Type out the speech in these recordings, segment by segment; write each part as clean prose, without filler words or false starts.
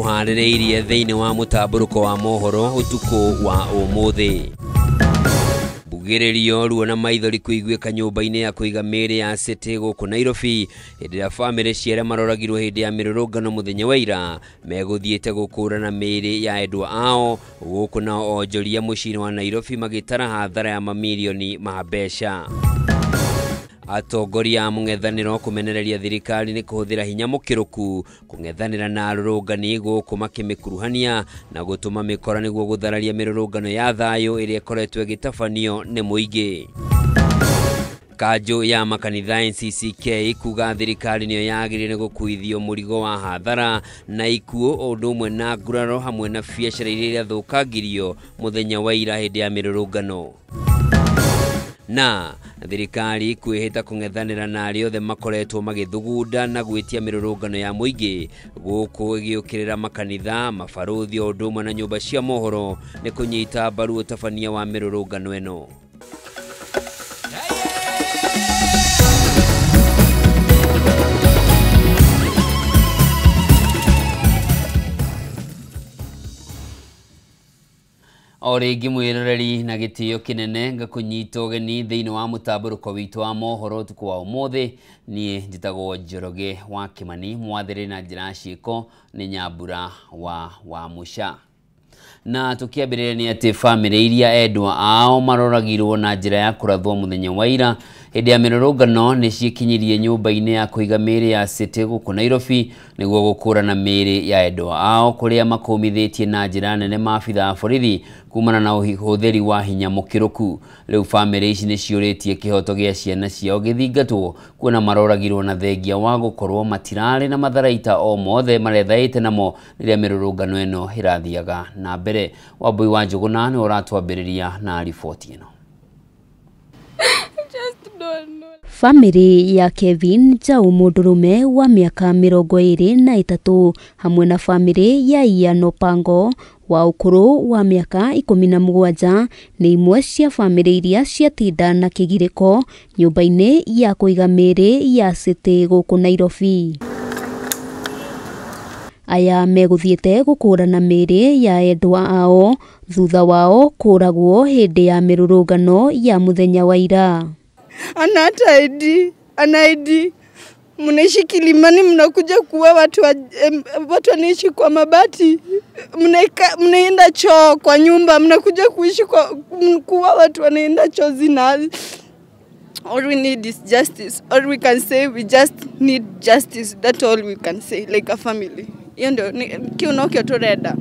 Ũharĩrĩirie thĩinĩ wa mũtambũrũko wa mohoro ũtukũ wa ũmũthĩ. Mbugĩrĩrio ruo na maithori kũiguĩka nyũmba-inĩ ya kũiga mĩĩrĩ ya City gũkũ Nairobi hĩndĩ ĩrĩa bamĩrĩ cia arĩa maroragirwo hĩndĩ ya mĩrũrũngano mũthenya wa ira megũthiĩte gũkũrana mĩĩrĩ ya endwa ao, gũkũ nao onjoria mũciĩ-inĩ wa Nairobi magĩtara hathara ya mamirioni ma mbeca. Atongoria a mũng'ethanĩro kũmenereria thirikari nĩ kũhũthĩra hinya mũkĩrũku kũng'ethanĩra na arũrũngani gũkũ makĩmĩkuruhania na gũtũma mĩkora nĩguo gũthararia mĩrũrũngano ya thayũ ĩrĩa ĩkoretwo ĩgĩtabanio nĩ mũingĩ. Kanjũ ya makanitha NCCK kuga thirikari nĩyo yagĩrĩire nĩ gũkuithio mũrigo wa hathara na ikuũ o ũndũ ũmwe na nguraro hamwe na biacara iria irathũkangirio mũthenya wa ira hĩndĩ ya mĩrũrũngano. Na thirikari kwĩhĩta kũng'ethanĩra na arĩa othe makoretwo magĩthugunda na gwĩtia mĩrũrũngano ya mũingĩ gũkũ ĩgĩũkĩrĩra makanitha, mabarũthi o ũndũ ũmwe na nyũmba cia mohoro nĩ kũnyita mbaru ũtabania wa mĩrũrũngano ĩno. O rĩngĩ mwĩroreri na gĩtĩo kĩnene ngakũnyita ũgeni thĩinĩ wa mũtambũrũko witũ wa mohoro ũtukũ wa ũmũthĩ. Niĩ njĩtagwo Njoroge wa Kĩmani, mwathĩrĩ na njĩra ya ciĩko nĩ Nyambura wa Wamũca. Na tũkĩambĩrĩria nĩ atĩ bamĩrĩ iria endwa ao maroragirwo na njĩra ya kũrathwo mũthenya wa ira hĩndĩ ya mĩrũrũngano nĩ ciĩkinyirie nyũmba-inĩ ya kũiga mĩĩrĩ ya City gũkũ Nairobi nĩguo gũkũrana mĩĩrĩ ya endwa ao kũrĩa makũmithĩtie na njĩra nene maabitha a borithi kumana na ũhũthĩri wa hinya mũkĩrũku. Rĩu bamĩrĩ ici nĩ ciũrĩtie kĩhoto gĩa ciana ciao gĩthingatwo kuona maroragirwo na thengia wa gũkorwo matirarĩ na matharaita o mothe marethaĩte namo rĩrĩa mĩrũrũngano ĩno ĩrathiaga na mbere. Wambui wa Njũgũna nĩwe ũratwambĩrĩria na riboti ĩno. Bamĩrĩ ya Kevin Njau mũndũrũme wa mĩaka 23 hamwe na bamĩrĩ ya Ian Opango wa ũkũrũ wa mĩaka 17 nĩ imwe cia bamĩrĩ iria ciatinda na kĩgirĩko nyũmba-inĩ ya kũiga mĩĩrĩ ya City gũkũ Nairobi. Aya megũthiĩte gũkũrana mĩĩrĩ ya endwa ao thutha wao kũragwo hĩndĩ ya mĩrũrũngano ya mũthenya wa ira. Ana hata ID, ana ID. Mnaishi Kilimani, mnakuja kuua watu watu wanaishi kwa mabati. Mnaenda choo kwa nyumba, mnakuja kuishi kwa kuua watu wanaenda choo zina. All we need is justice. All we can say, we just need justice. That's all we can say, like a family. Hiyo ndio kiunokio turenda.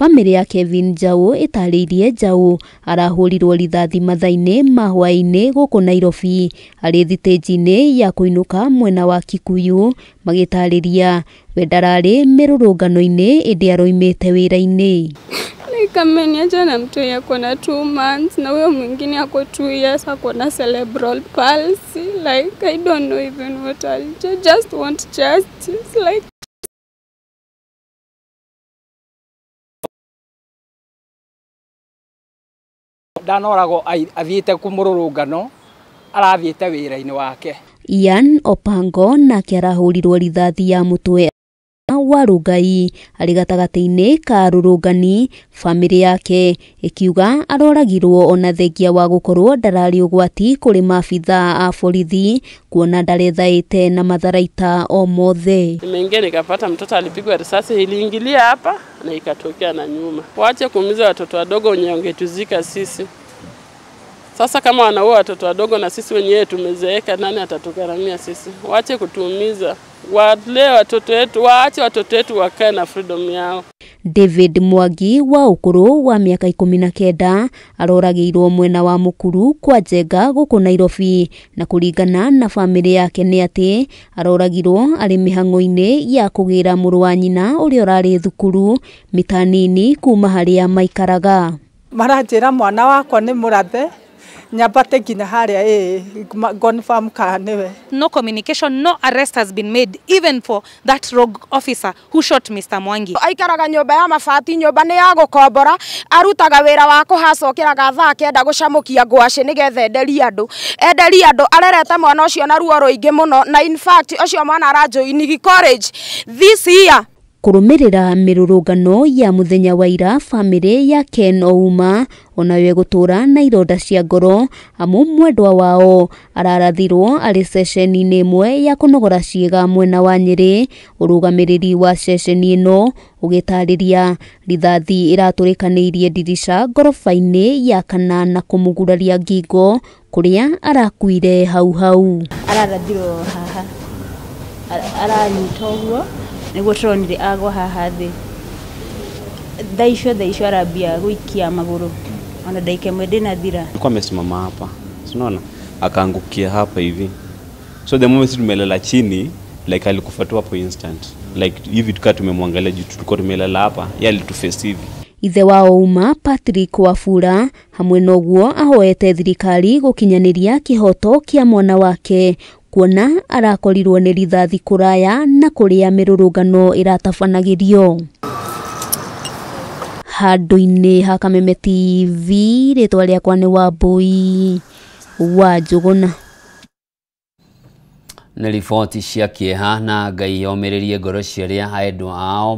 Bamĩrĩ ya Kevin Njau ĩtarĩirie Njau arahũrirwo rithathi mathaa-inĩ ma hwaĩ-inĩ gũkũ Nairobi arĩ thitĩnji-inĩ ya kũinũka mwena wa Kikuyu, magĩtarĩria we ndararĩ mĩrũrũngano-inĩ ĩndĩ aroimĩte wĩra-inĩ. Like ameniacha na mtu ako na 2 months na huyo mwingine ako 2 years ako na cerebral palsy. Like I don't know even what I'll just want justice. Like ndanoragwo athiĩte kũmũrũrũngano arathiĩte wĩra-inĩ wake. Ian Opango nake arahũrirwo rithathi ya mũtwe wa Rũngai arĩ gatagatĩ-inĩ ka arũrũngani, bamĩrĩ yake ĩkiuga aroragirwo ona thengia wa gũkorwo ndararĩ ũgwati kũrĩ maabitha a borithi kuona ndarethaĩte na matharaita o mothe. Nimeingia nikapata mtoto alipigwa risasi, iliingilia hapa na ikatokea na nyuma. Waache kuumiza watoto wadogo wenye wangetuzika sisi. Sasa kama wanaua watoto wadogo na sisi wenyewe tumezeeka, nani atatugharamia sisi? Waache kutuumiza. Wale watoto wetu, waache watoto wetu wakae na freedom yao. David Mwangi wa ũkũrũ wa mĩaka 19 aroragĩirwo mwena wa Mukuru kwa Njenga gũkũ Nairobi, na kũringana na bamĩrĩ yake nĩ atĩ aroragirwo arĩ mĩhang'o-inĩ ya kũgĩra mũrũ wa nyina ũrĩa ũrarĩ thukuru mita nini kuma harĩa maikaraga. Maranjĩra mwana wakwa nĩ mũrathe nyambate nginya harĩa confirm kana niwe. No communication, no arrest has been made even for that rogue officer who shot Mr. Mwangi. Aikaraga nyumba ya mabati, nyumba ni ya gukombora, arutaga wira wa kuhacokeraga thaa kenda gucamukia ngwaci nigetha enderie andu. Enderie andu arerete mwana ucio na ruo ruingi muno, na in fact ucio mwana arajoini college this year. Kũrũmĩrĩra mĩrũrũngano ya mũthenya wa ira, bamĩrĩ ya Ken Ouma onayo ĩgũtũra na ironda cia ngoro amu mwendwa wao ararathirwo arĩ ceceni-inĩ ĩmwe ya kũnogora ciĩga mwena wa Nyĩrĩ. Ũrũgamĩrĩri wa ceceni ĩno ũgĩtarĩria rithathi ĩratũrĩkanĩirie ndirica ngoroba-inĩ ya kana na kũmũguraria ngingo kũrĩa arakuire hau hau. Ararathirwo haha, aranyita ũguo nĩguo tũronire agwa haha thĩ. Thaa icio arambia gũikia magũrũ ona dakika ĩmwe ndĩnathira. Alikuwa amesimama hapa, unaona, akaangukia hapa hivi, so the moment tumelala chini like alikufa tu hapo instant, like hivi tukaa tumemwangalia juu tulikuwa tumelala hapa, yeye alituface hivi. Ithe wa Ouma Patrick Wafula hamwe noguo ahoete thirikari gũkinyanĩria kĩhoto kĩa mwana wake kuona arakorirwo nĩ rithathi kũraya na kũrĩa mĩrũrũngano ĩratabanagĩrio. Handũ-inĩ ha Kameme TV, rĩtwa rĩakwa nĩ Wambui wa Njũgũna. Nĩ riboti cia kĩeha na Ngai yomĩrĩrie ngoro cia arĩa endwa ao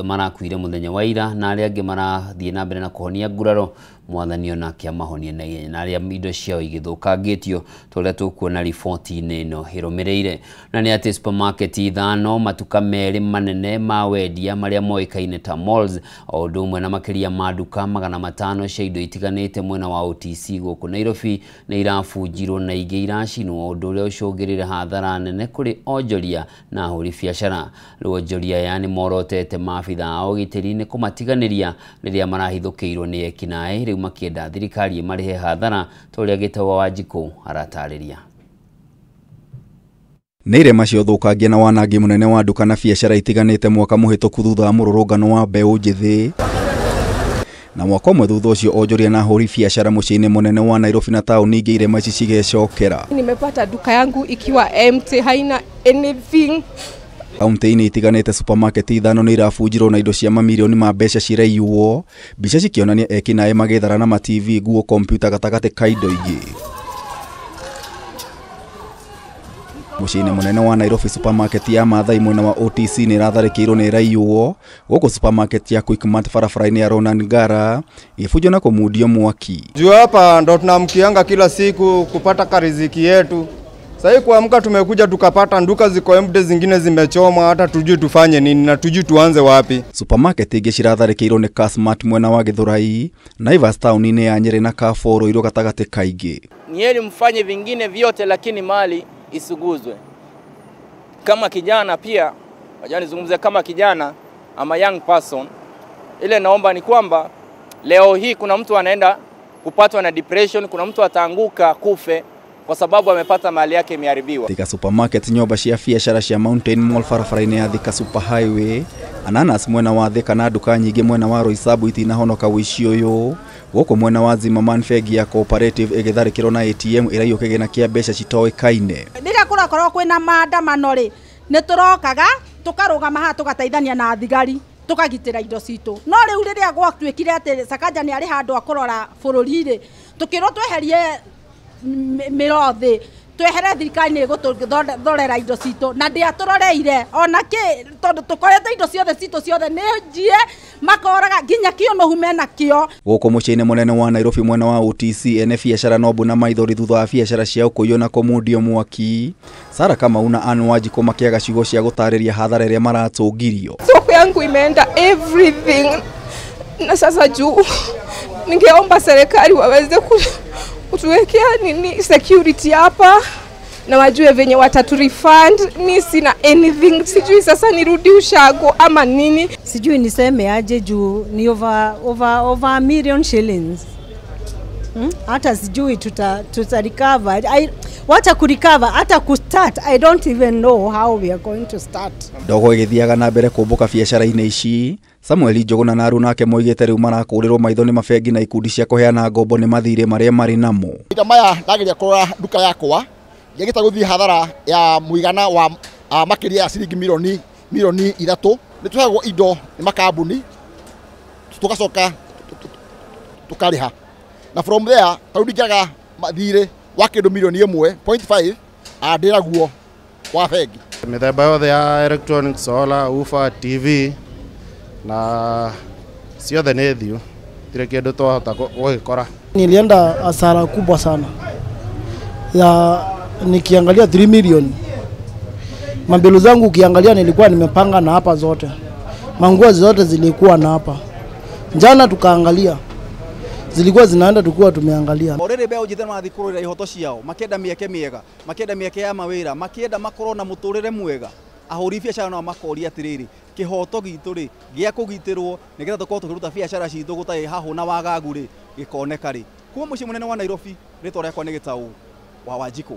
marakuire mũthenya wa ira na arĩa angĩ marathiĩ na mbere na kũhonia nguraro, mwathani onake amahonie na ihenya na arĩa indo ciao igĩthũkangĩtio ta ũrĩa tũkuona riboti-inĩ ĩno ĩrũmĩrĩire. Na nĩ atĩ supermarket 5 matuka merĩ manene ma wendia marĩa moĩkaine ta malls o ũndũ ũmwe na makĩria ma nduka 500 cia indo itiganĩte mwena wa OTC gũkũ Nairobi nĩ irabunjirwo na ingĩ iracinwo, ũndũ ũrĩa ũcũngĩrĩire hathara nene kũrĩ onjoria na ahũri biacara. Rĩu onjoria aya nĩ morotete maabitha a ũgitĩri nĩ kũmatiganĩria rĩrĩa marahithũkĩirwo nĩ ekinaĩ, rĩu makĩenda thirikari ĩmarĩhe hathara ta ũrĩa Gĩtawa Wanjikũ aratarĩria. Nĩ irema cia ũthũkangia na wanangi mũnene wa nduka na biacara itiganĩte mwaka mũhĩtũku thutha wa mũrũrũngano wa mbeũ njĩthĩ na mwaka ũmwe thutha ũcio onjoria na ahũri biacara mũciĩ-inĩ mũnene wa Nairobi na taũni ingĩ irema ici cigecokera. Nimepata duka yangu ikiwa empty, haina anything. Kaunti-inĩ itiganĩte supermarket 5 nĩ irabunjirwo na indo cia mamirioni ma mbeca ciraiywo, mbica cikĩonania ekinaĩ magĩthara na ma TV, nguo, kompiuta gatagatĩ ka indo ingĩ. Mũciĩ-inĩ mũnene wa Nairobi supermarket ya Maathai mwena wa OTC nĩ ĩratharĩkĩirwo na ĩraiywo, gũkũ supermarket ya Quickmart barabara-inĩ ya Ronan Ngara ĩgĩbunjwo na kũmundio mwaki. Juu hapa ndo tunamkianga kila siku kupata kariziki yetu. Sasa kuamka tumekuja tukapata nduka ziko empty, zingine zimechomwa, hata tujui tufanye nini na tujui tuanze wapi. Supermarket ingĩ ciratharĩkĩirwo nĩ Kasmart mwena wa Githurai, Naivas taũni-inĩ ya Nyeri na Carrefour Ruiru gatagatĩ ka ingĩ. Ni heri mfanye vingine vyote lakini mali isuguzwe. Kama kijana pia, wacha nizungumzie kama kijana ama young person, ile naomba ni kwamba leo hii kuna mtu anaenda kupatwa na depression, kuna mtu ataanguka kufe kwa sababu amepata mali yake imeharibiwa. Thika supermarket nyumba cia biacara cia Mountain Mall barabara-inĩ ya Thika Super Highway, Ananas mwena wa Thika na nduka nyingĩ mwena wa Roysambu itinahonoka ũici ũyũ, gũkũ mwena wa Zimmerman bengi ya Cooperative ĩgĩtharĩkĩrwo na ATM ĩraiywo kĩgĩna kĩa mbeca citoĩkaine. Rĩrĩa kũrakorwo kwĩna maandamano rĩ, nĩ tũrokaga tũkarũgama haha tũgateithania na thigari tũkagitĩra indo citũ. No rĩu rĩrĩa gwatuĩkire atĩ Sakaja nĩ arĩ handũ akũrora bũrũri rĩ, tũkĩrwo tweherie mĩrothi, twehere thirikari nĩ ĩgũtũthorera indo citũ na ndĩatũroreire ona kĩ, tondũ tũkorete indo ciothe citũ ciothe nĩ njie makoraga nginya kĩũnũhu mena kĩo. Gũkũ mũciĩ-inĩ mũnene wa Nairobi mwena wa OTC ene biacara nombu na maithori thutha wa biacara ciao kũiywo na kũmundio mwaki. Sara Kamau na Ann Wanjikũ makĩaga ciugo cia gũtarĩria hathara ĩrĩa maratũngirio. Soko yangu imeenda everything na sasa juu ningeomba serikali waweze kutuwekea nini security hapa na wajue venye watatu refund. Mi sina anything, sijui sasa nirudi ushago ama nini, sijui niseme aje juu ni over $1 million shillings. Hata sijui tuta recover. Wacha ku recover hata ku start, I don't even know how we are going to start. Ndogo ĩgĩthiaga na mbere kũmbũka biacara-inĩ ici. Samuel Njũgũna na aruna ake moigĩte rĩu marakũrĩrwo maitho nĩ mabengi na ikundi cia kũheana ngombo nĩ mathirĩ marĩa marĩ namo. Maita maya ndageria kũrora nduka yakwa ngĩgĩta gũthiĩ hathara ya mũigana wa makĩria ya ciringi milioni 3. Nĩ tũheagwo indo nĩ makambuni tũgacoka tũkarĩha, na from there tarĩu ndingĩaga thirĩ wa kĩndũ milioni 1.5 ndĩraguo wa bengi. Mĩthemba yothe ya electronic, solar, woofer, TV na ciothe nĩ thiu, tirĩ kĩndũ twahota gũgĩkora. Nilienda hasara kubwa sana ya nikiangalia 3 million. Mambelu zangu ukiangalia nilikuwa nimepanga na hapa zote, manguo zote zilikuwa na hapa. Jana tukaangalia zilikuwa zinaenda, tukuwa tumeangalia. Orere mbeũ njĩthĩ marathiĩ kũrũĩra ihoto ciao, makĩenda mĩeke mĩega, makĩenda mĩeke ya mawĩra, makĩenda makorwo na mũtũrĩre mwega. Ahũri biacara nao makoria atĩrĩrĩ, kĩhoto gitũ rĩ gĩa kũgitĩrwo nĩgetha tũkorwo tũkĩruta biacara citũ gũtarĩ hahũ na wagagu rĩ gĩkoneka rĩ. Kuma mũciĩ mũnene wa Nairobi, rĩtwa rĩakwa nĩ Gĩtaũ wa Wanjikũ.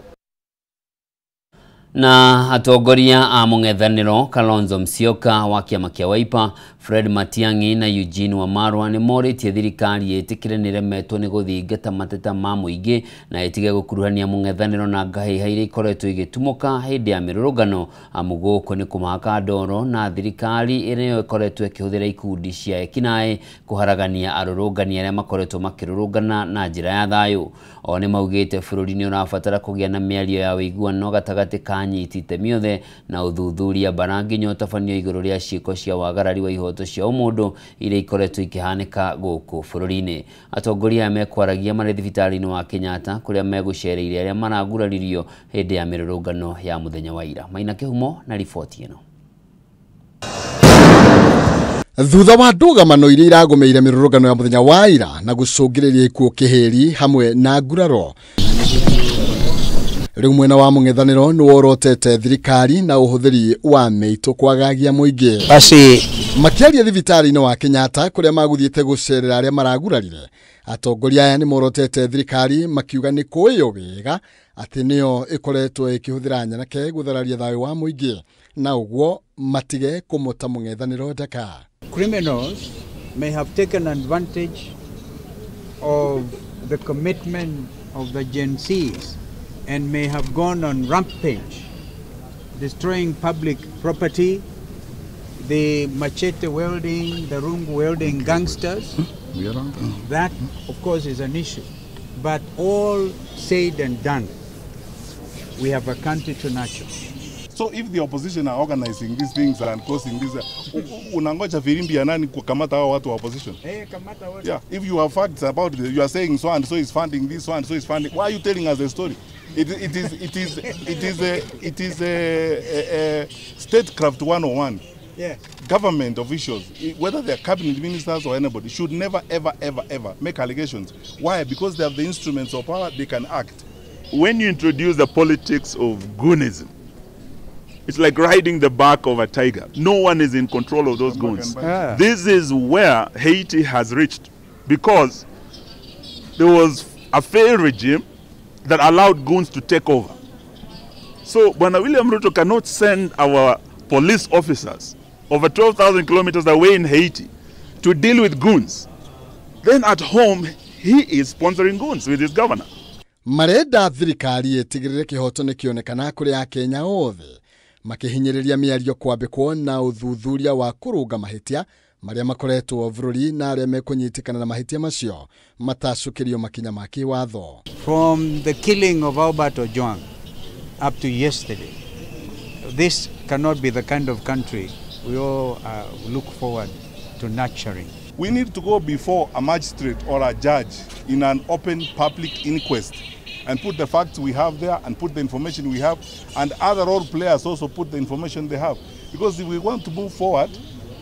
Na atongoria a mũng'ethanĩro Kalonzo Musyoka wa kĩama kĩa Wiper, Fred Matiang'i na Eugene Wamalwa nĩ morĩtie thirikari ĩtĩkĩre nĩremetwo nĩ gũthingata mateta ma mũingĩ na ĩtige gũkuruhania mũng'ethanĩro na ngahĩha iria ikoretwo igĩtumũka hĩndĩ ya mĩrũrũngano, amu gũkũ nĩ kũmahaka ndoro na thirikari ĩrĩa ĩkoretwo ĩkĩhũthĩra ikundi cia ekinaĩ kũharagania arũrũngani arĩa makoretwo makĩrũrũngana na njĩra ya thayũ. O nĩ maugĩte bũrũri nĩ ũrabatara kũgĩa na mĩario ya ũiguano gatagatĩ ka anyiti itemi othe na ũthuthuria bara nginya ũtabanio igũrũ rĩa ciĩko cia wagarari wa ihoto cia ũmũndũ iria ikoretwo ikĩhanĩka gũkũ bũrũri-inĩ. Atongoria aya mekwaragia marĩ thibitarĩ-inĩ wa Kenyatta kũrĩa megũcereire arĩa maraguraririo hĩndĩ ya mĩrũrũngano ya mũthenya wa ira. Maina Kĩhumo na riboti ĩno. Thutha wa ndũgamano iria iragũmĩire mĩrũrũngano ya mũthenya wa ira na gũcũngĩrĩria ikuũ kĩhĩri hamwe na nguraro, rĩu mwena wa mũng'ethanĩro nĩ worotete thirikari na ũhũthĩri wa mĩitũ kwagagia mũingĩ. Basi makĩaria thibitarĩ-inĩ wa Kenyatta kũrĩa magũthiĩte gũcerera arĩa maragurarire, atongoria aya nĩ morotete thirikari makiuga nĩ kũĩyo wega atĩ nĩyo ĩkoretwo ĩkĩhũthĩra nyanake gũthararia thayũ wa mũingĩ na ũguo matige kũmũta mũng'ethanĩro ndaka. Criminals may have taken advantage of the commitment of the Gen Zs and may have gone on rampage, destroying public property, the machete wielding, the rungu wielding gangsters. That, of course, is an issue. But all said and done, we have a country to nurture. So if the opposition are organizing these things and causing this, unangoja firimbi ya nani kukamata hao watu wa opposition? Hey, kamata watu. Yeah, if you have facts about it, you are saying so and so is funding this, so and so is funding. Why are you telling us the story? It is a statecraft 101. Yeah. Government officials, whether they are cabinet ministers or anybody, should never, ever, ever, ever make allegations. Why? Because they have the instruments of power, they can act. When you introduce the politics of goonism, it's like riding the back of a tiger. No one is in control of those goons. Yeah. This is where Haiti has reached, because there was a failed regime that allowed goons to take over. So Bwana William Ruto cannot send our police officers over 12,000 kilometers away in Haiti to deal with goons. Then at home, he is sponsoring goons with his governor. Marenda thirikari ĩtigĩrĩre kĩhoto nĩ kĩonekana kũrĩ Akenya othe, makĩhinyĩrĩria mĩario kwambĩkwo na ũthuthuria wa kũrũnga mahĩtia marĩa makoretwo bũrũri na arĩa mekũnyitĩkana na mahĩtia macio matacũkĩrio makinya ma kĩwatho. From the killing of Albert Ojwang up to yesterday, this cannot be the kind of country we all look forward to nurturing. We need to go before a magistrate or a judge in an open public inquest and put the facts we have there and put the information we have, and other role players also put the information they have. Because if we want to move forward,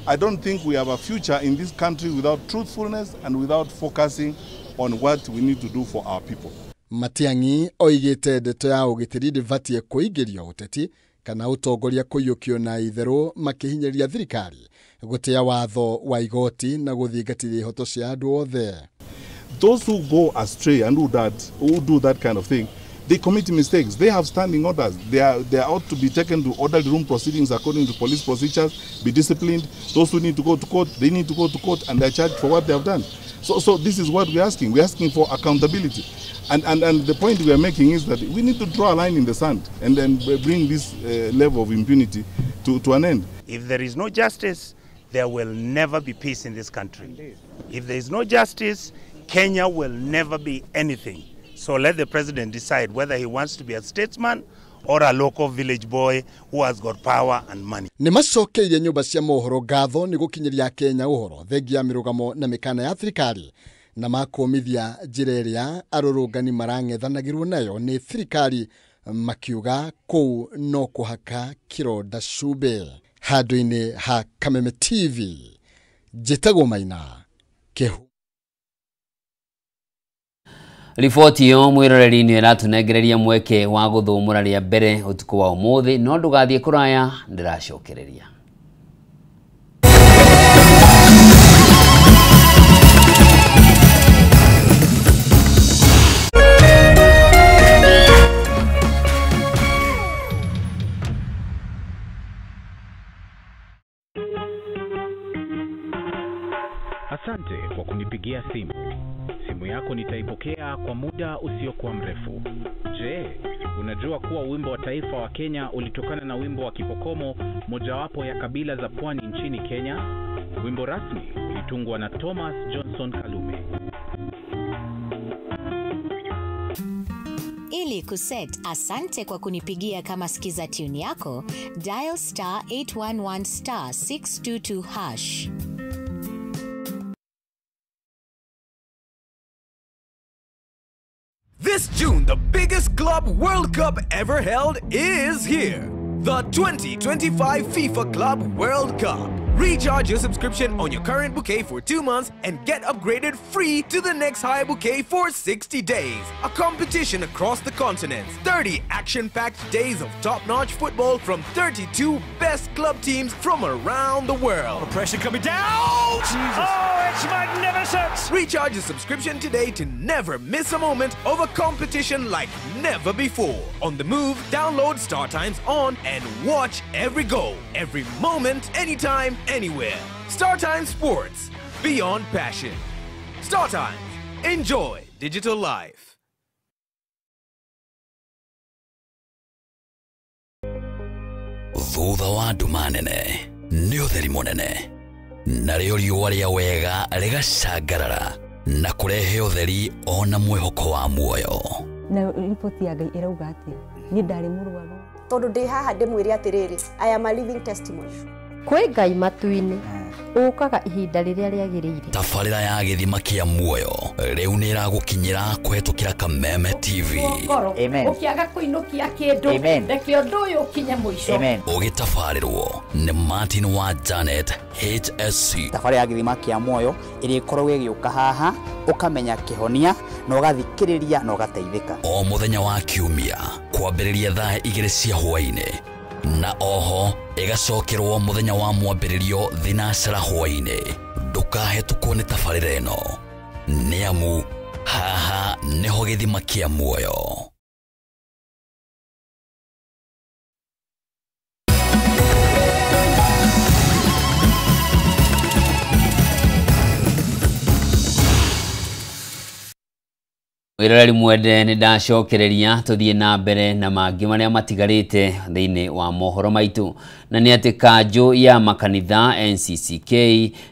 I don't think we have a future in this country without truthfulness and without focusing on what we need to do for our people. Matiang'i oigĩte ndeto ya ũgitĩri ndĩbatiĩ kũingĩrio ũteti kana ũtongoria kũiyũkio na itherũ makĩhinyĩrĩria thirikari gũtĩa watho wa igoti na gũthingatithia ihoto cia andũ othe. Those who go astray and who do that kind of thing, they commit mistakes. They have standing orders. They ought to be taken to orderly room proceedings according to police procedures, be disciplined. Those who need to go to court, they need to go to court, and they're charged for what they have done. So this is what we're asking. We're asking for accountability. And the point we are making is that we need to draw a line in the sand and then bring this level of impunity to an end. If there is no justice, there will never be peace in this country. Indeed. If there is no justice, Kenya will never be anything. So let the president decide whether he wants to be a statesman or a local village boy who has got power and money. Nĩ macokeirie nyũmba cia mohoro ngatho nĩ gũkinyĩria Kenya ũhoro thengia ya mĩrũgamo na mĩkana ya thirikari na makũmithia njĩra ĩrĩa arũrũngani marang'ethanagĩrwo nayo nĩ thirikari makiuga kũu no kũhaka kĩronda cumbĩ. Handũ-inĩ ha Kameme TV, njĩtagwo Maina Kĩhu. Riboti ĩyo mwĩroreri nĩ ĩratũnengereria mweke wa gũthũmũra rĩa mbere ũtukũ wa ũmũthĩ, no ndũgathiĩ kũraya, ndĩracokereria. Asante kwa kunipigia simu. Simu yako nitaipokea kwa muda usiokuwa mrefu. Je, unajua kuwa wimbo wa taifa wa Kenya ulitokana na wimbo wa Kipokomo, mojawapo ya kabila za pwani nchini Kenya? Wimbo rasmi ulitungwa na Thomas Johnson Kalume. Ili kuset asante kwa kunipigia kama sikiza tune yako, dial star 811 star 622 hash. This June, the biggest Club World Cup ever held is here. The 2025 FIFA Club World Cup. Recharge your subscription on your current bouquet for 2 months and get upgraded free to the next higher bouquet for 60 days. A competition across the continents. 30 action-packed days of top-notch football from 32 best club teams from around the world. The pressure coming down! Jesus. Oh, it's magnificent! Recharge your subscription today to never miss a moment of a competition like never before. On the move, download StarTimes On and watch every goal, every moment, anytime, anywhere. StarTimes Sports, beyond passion. StarTimes, enjoy digital life. Thutha wa nduma nene nĩ ũtheri mũnene, narĩo riũa rĩa wega rĩgacangarara na kũrehe ũtheri ona mwĩhoko wa muoyo. Na riboti ya Ngai ĩrauga atĩa? Niĩ ndarĩ mũrwaru. Tondũ ndĩ haha ndĩmwĩre atĩrĩrĩ, I am a living testimony. Kwĩ Ngai matu-inĩ ũkaga ihinda rĩrĩa rĩagĩrĩire. Tabarĩra ya gĩthima kĩa muoyo rĩu nĩ ĩragũkinyĩra kũhetũkĩra Kameme TV. Ũkĩaga kũinũkia kĩndũ, reke ũndũ ũyũ ũkinye mũico. Ũgĩtabarĩrwo nĩ Martin wa Janet HSC. Tabarĩra ya gĩthima kĩa muoyo ĩrĩkoragwo ĩgĩũka haha, ũkamenya kĩhonia na ũgathikĩrĩria na ũgateithĩka. O mũthenya wa kiumia kwambĩrĩria thaa 2 cia hwaĩ-inĩ, na oho ĩgacokerwo mũthenya wa mwambĩrĩrio thinacera hwaĩ-inĩ. Ndũkahetũkwo nĩ tabarĩra ĩno, nĩ amu haha nĩho gĩthima kĩa muoyo. Mwĩroreri mwende, nĩ ndacokereria tũthiĩ na mbere na mangĩ marĩa matigarĩte thĩinĩ wa mohoro maitũ, na nĩ atĩ kanjũ ya makanitha NCCK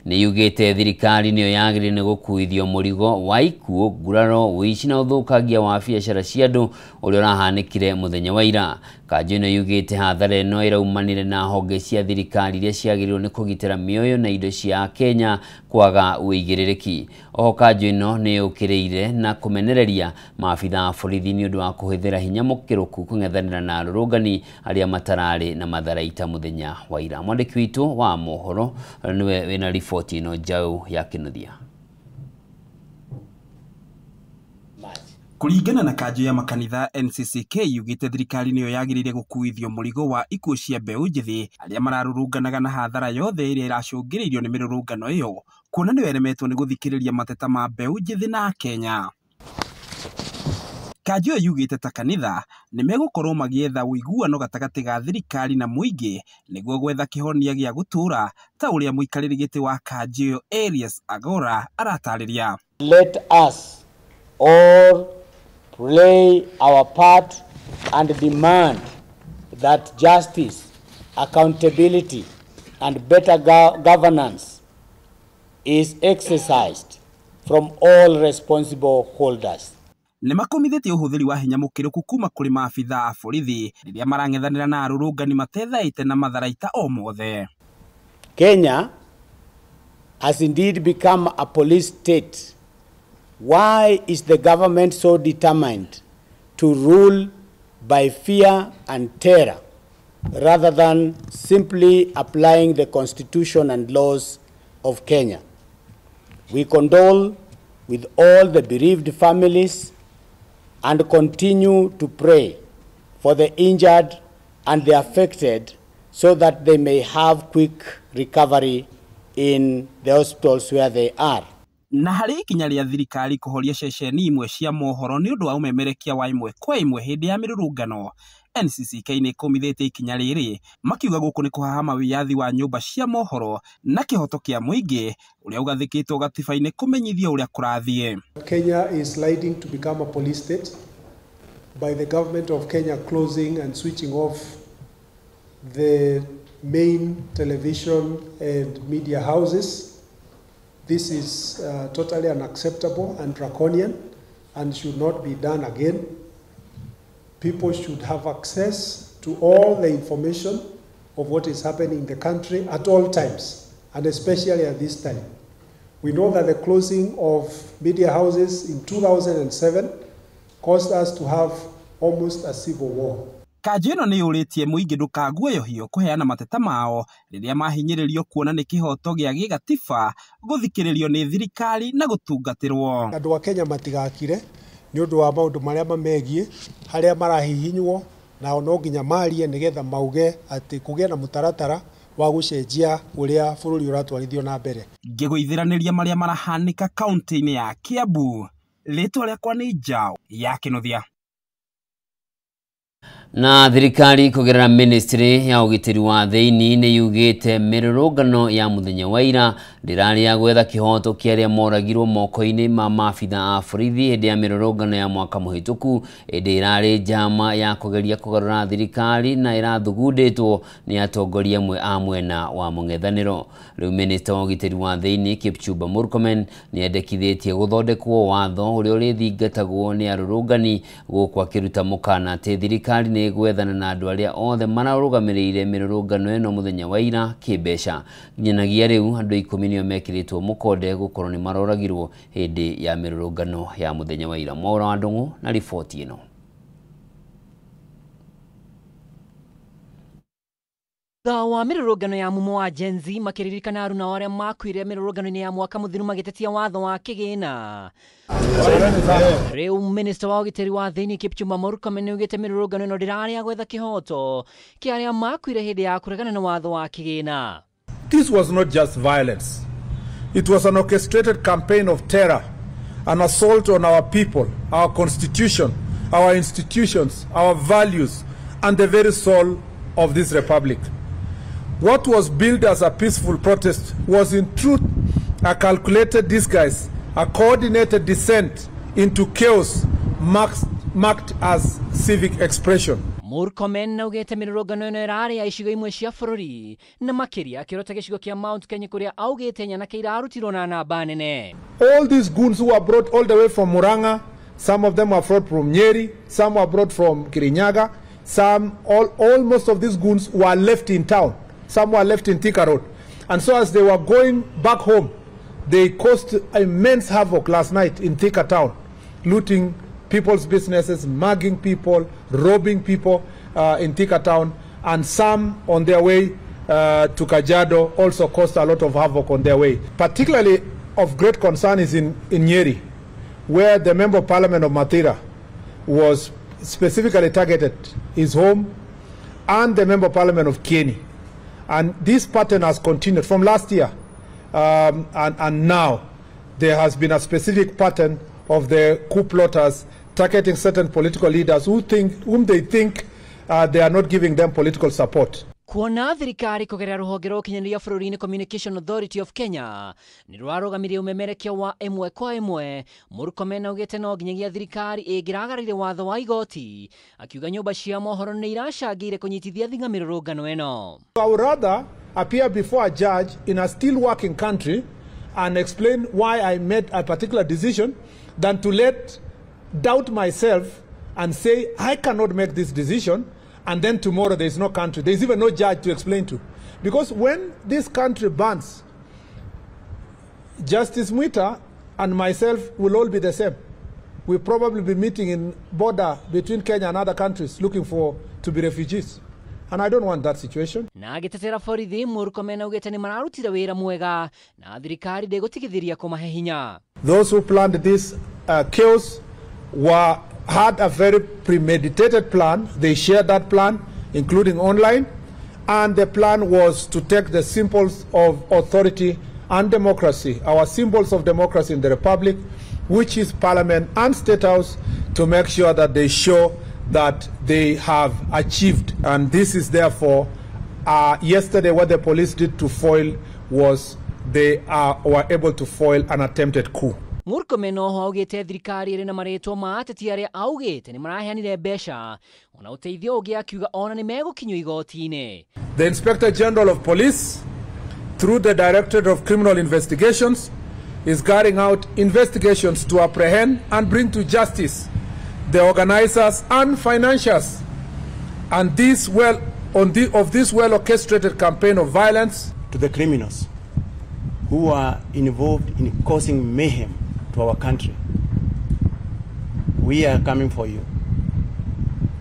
nĩ yugĩte thirikari nĩyo yagĩrĩire nĩ gũkuithio mũrigo wa ikuũ, nguraro, ũici na ũthũkangia wa biacara cia andũ ũrĩa ũrahanĩkire mũthenya wa ira. Kanjũ ĩno yugĩte hathara ĩno ĩraumanire na honge cia thirikari iria ciagĩrĩirwo nĩ kũgitĩra mĩoyo na indo cia Kenya kwaga ũigĩrĩrĩki. Oho kanjũ ĩno nĩ yũkĩrĩire na kũmenereria maabitha a borithi nĩ ũndũ wa kũhũthĩra hinya mũkĩrũku kũng'ethanĩra na arũrũngani arĩa matararĩ na matharaita mũthenya wa ira. Mwandĩki witũ wa mohoro nĩwe wĩna riboti ĩno njaũ ya Kĩnuthia. Kũringana na kanjũ ya makanitha NCCK yugĩte thirikari nĩyo yagĩrĩire gũkuithio mũrigo wa ikuũ cia mbeũ njĩthĩ arĩa mararũrũnganaga na hathara yothe ĩrĩa ĩracũngĩrĩirio nĩ mĩrũrũngano ĩyo, kuona nĩyo ĩremetwo nĩ gũthikĩrĩria mateta ma mbeũ njĩthĩ na Akenya. Kanjũ ĩyo yugĩte ta kanitha nĩ megũkorwo magĩetha ũiguano gatagatĩ ga thirikari na mũingĩ nĩguo gwetha kĩhonia gĩa gũtũũra, ta ũrĩa mũikarĩri gĩtĩ wa kanjũ ĩyo Elias Agora aratarĩria. Let us all play our part and demand that justice, accountability, and better governance is exercised from all responsible holders. Nĩ makũmithĩtie ũhũthĩri wa hinya mũkĩrũku kuma kũrĩ maabitha a borithi rĩrĩa marang'ethanĩra na arũrũngani matethaĩte na matharaita o mothe. Kenya has indeed become a police state. Why is the government so determined to rule by fear and terror rather than simply applying the constitution and laws of Kenya? We condole with all the bereaved families and continue to pray for the injured and the affected so that they may have quick recovery in the hospitals where they are. Na harĩ ikinya rĩa thirikari kũhoria ceceni imwe cia mohoro nĩ ũndũ wa ũmemerekia wa ĩmwe kwa ĩmwe hĩndĩ ya mĩrũrũngano, NCCK nĩ ĩkũmithĩtie ikinya rĩrĩ makiuga gũkũ nĩ kũhahama wĩyathi wa nyũmba cia mohoro na kĩhoto kĩa mũingĩ ũrĩa ũgathĩkĩtwo gatiba-inĩ kũmenyithia ũrĩa kũrathiĩ. Kenya is sliding to become a police state by the government of Kenya closing and switching off the main television and media houses. This is totally unacceptable and draconian and should not be done again. People should have access to all the information of what is happening in the country at all times, and especially at this time. We know that the closing of media houses in 2007 caused us to have almost a civil war. Kanjũ ĩno nĩ yũrĩtie mũingĩ ndũkaguoyohio kũheana mateta mao rĩrĩa mahinyĩrĩrio kuona nĩ kĩhoto gĩa gĩgatiba gũthikĩrĩrio nĩ thirikari na gũtungatĩrwo. Andũ a Kenya matigakire nĩ ũndũ wa maũndũ marĩa mamegiĩ harĩa marahihinywo nao no nginya marie nĩgetha mauge atĩ kũgĩe na mũtaratara wa gũcenjia ũrĩa bũrũri ũratwarithio na mbere. Ngĩgũithĩranĩria marĩa marahanĩka kaunti-inĩ ya Kiambu, rĩtwa rĩakwa nĩ Njaũ ya Kĩnuthia. Na thirikari kũgerera ministry ya ũgitĩri wa thĩinĩ nĩ yugĩte mĩrũrũngano ya mũthenya wa ira ndĩrarĩ ya gwetha kĩhoto kĩa arĩa moragirwo moko-inĩ ma maabitha a borithi hĩndĩ ya mĩrũrũngano ya mwaka mũhĩtũku, ĩndĩ ĩrarĩ njama ya kũgeria kũgarũra thirikari na ĩrathugundĩtwo nĩ atongoria amwe a mwena wa mũng'ethanĩro. Rĩu minista wa ũgitĩri wa thĩinĩ Kipchumba Murkomen nĩ endekithĩtie gũthondekwo watho ũrĩa ũrĩthingatagwo nĩ arũrũngani gũkũ akĩruta mũkana atĩ thirikari nĩ gwethana na andũ arĩa othe mararũgamĩrĩire mĩrũrũngano ĩno mũthenya wa ira kĩmbeca. Nginyagia rĩu andũ 10 nĩo mekĩrĩtwo mũkonde gũkorwo nĩ maroragirwo hĩndĩ ya mĩrũrũngano ya mũthenya wa ira. Mwaura wa Ndung'u na riboti ĩno. Thutha wa mĩrũrũngano ya mumo wa Gen Z makĩririkana aruna arĩa makuire mĩrũrũngano-inĩ ya mwaka mũthiru magĩtetia watho wa kĩgĩna. Rĩu minista wa ũgitĩri wa thĩinĩ Kipchumba Murkomen nĩaugĩte mĩrũrũngano ĩno ndĩrarĩ ya gwetha kĩhoto kĩa arĩa makuire hĩndĩ ya kũregana na watho wa kĩgĩna. This was not just violence. It was an orchestrated campaign of terror, an assault on our people, our constitution, our institutions, our values, and the very soul of this republic. What was billed as a peaceful protest was in truth a calculated disguise, a coordinated descent into chaos marked as civic expression. Murkomen augĩte mĩrũrũngano ĩno ĩrarĩ ya icigo imwe cia bũrũri na makĩria akĩrota gĩcigo kĩa Mount Kenya kũrĩa augĩte nyanake irarutirwo na namba nene. All these goons who were brought all the way from Murang'a, some of them were brought from Nyeri, some were brought from Kirinyaga, some, all most of these goons were left in town. Some were left in Thika Road. And so as they were going back home, they caused immense havoc last night in Thika town, looting people's businesses, mugging people, robbing people in Thika town, and some on their way to Kajiado also caused a lot of havoc on their way. Particularly of great concern is in Nyeri, where the Member of Parliament of Mathira was specifically targeted, his home, and the Member of Parliament of Kieni. And this pattern has continued from last year, and now there has been a specific pattern of the coup plotters targeting certain political leaders whom they think they are not giving them political support. Kuona thirikari kũgerera rũhonge rwa ũkinyanĩria bũrũri-inĩ Communication Authority of Kenya nĩ rũrarũgamirie ũmemerekia wa ĩmwe kwa ĩmwe. Murkomen augĩte no nginyagia thirikari ĩngĩragararire watho wa igoti, akiuga nyũmba cia mohoro nĩ iracangĩire kũnyitithia thing'a mĩrũrũngano ĩno. I would rather appear before a judge in a still working country and explain why I made a particular decision than to let doubt myself and say, I cannot make this decision, and then tomorrow there is no country. There is even no judge to explain to. Because when this country burns, Justice Mwita and myself will all be the same. We'll probably be meeting in border between Kenya and other countries looking for to be refugees. And I don't want that situation. Na agĩtetera borithi Murkomen augĩte nĩ mararutire wĩra mwega na thirikari ndĩgũtigithĩria kũmahe hinya. Those who planned this chaos had a very premeditated plan. They shared that plan, including online, and the plan was to take the symbols of authority and democracy, our symbols of democracy in the Republic, which is Parliament and State House, to make sure that they show that they have achieved. And this is therefore, yesterday what the police did to foil was they were able to foil an attempted coup. Murkomen oho augĩte thirikari ĩrĩ na marĩtwa ma ateti arĩa augĩte nĩ maraheanire mbeca ona ũteithio ũngĩ akiuga ona nĩ megũkinyio igoti-inĩ. The Inspector General of Police, through the Directorate of Criminal Investigations, is carrying out investigations to apprehend and bring to justice the organizers and financiers and this of this well orchestrated campaign of violence. To the criminals who are involved in causing mayhem to our country, we are coming for you,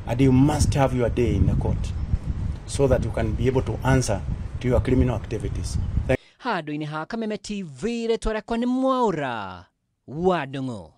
and you must have your day in the court so that you can be able to answer to your criminal activities. Handũ-inĩ ha Kameme TV rĩtwa rĩakwa nĩ Mwaũra wa Ndung'u.